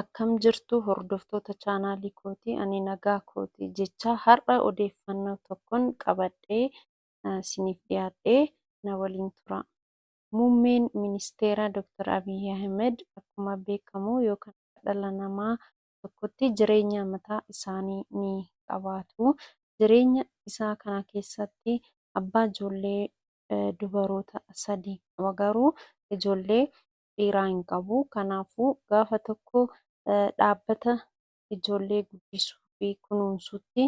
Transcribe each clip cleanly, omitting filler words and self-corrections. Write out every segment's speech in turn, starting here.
Akkam jirtu hordoftoota chaanaalii kootii, ani nagaa kooti jecha har'a odeeffannoo tokkon qabadhee isiniif dhiyaadhee na waliin tura. Muummeen ministeera Dr. Abiy Ahmed akkuma beekamu yookaan dhala namaa tokkotti jireenya mataa isaanii ni qabaatu. Jireenya isaa kana keessatti abbaa ijoollee dubaroota 3 qaba, garuu ijoollee dhiiraa hin qabu. Kanaafuu gaafa tokko dhaabbata ijoollee guddisuu fi kunuunsutti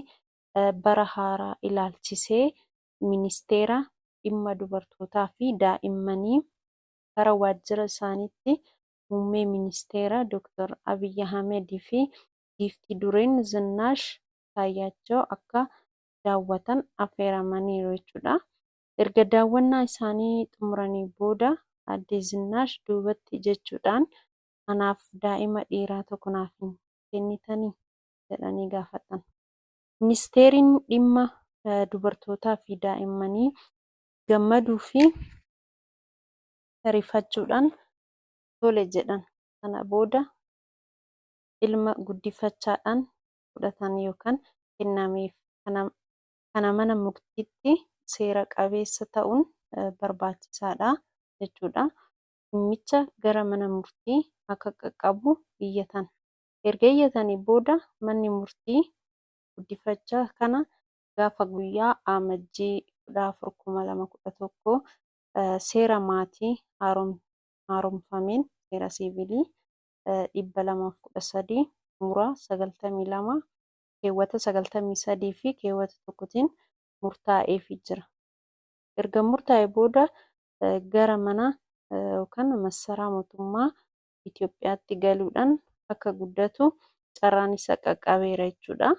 bara haaraa ilaalchisee ministeera dhimma dubartootaa fi daa'immanii gara waajjira isaaniitti muummee ministeera Dr. Abiy Ahmed fi giiftii dureen Zinnaash Taayyaachoo akka daawwatan affeeramaniiru jechuudha. Erga daawwannaa isaanii xumuranii booda Aadde Zinnaash duubatti jechuudhaan, anaaf daa'ima dhiiraa tokko naaf hin kennitanii? Jedhanii gaafatan. Ministeeriin dhimma dubartootaa fi daa'immanii gammaduu fi rifachuudhaan tole jedhan. Sana booda ilma guddifachaadhaan fudhatan yookaan kennameef. Kana mana murtiitti seera qabeessa ta'uun barbaachisaadha jechuudha. Dhimmicha gara mana murtii akka qaqqabu iyyatan. Erga iyyatanii booda manni murtii guddifachaa kana gaafa guyyaa Amajjii 14, 2011 seera maatii haaromfameen seera siivilii 213 muraa 92 keewwata 93 fi keewwata 1tiin murtaa'eefii jira. Erga murtaa'e booda gara mana yookaan massaraa mootummaa Itoophiyaatti galuudhaan akka guddatu carraan isa qaqqabeera jechuudha.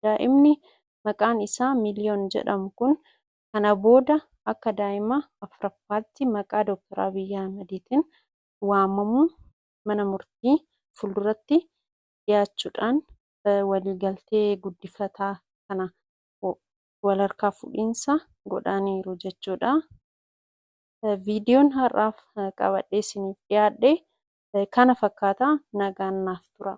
Daa'imni maqaan isaa Miliyoon jedhamu kun kana booda akka daa'ima afuraffaatti maqaa Dr. Abiy Ahmediitiin waamamuu mana murtii fuulduratti dhiyaachuudhaan waliigaltee guddifataa kana wal harkaa fuudhinsa godhaniiru jechuudha. Viidiyoon har'aaf qabadhee isiniif dhiyaadhe kana fakkaata, nagaan naaf tura.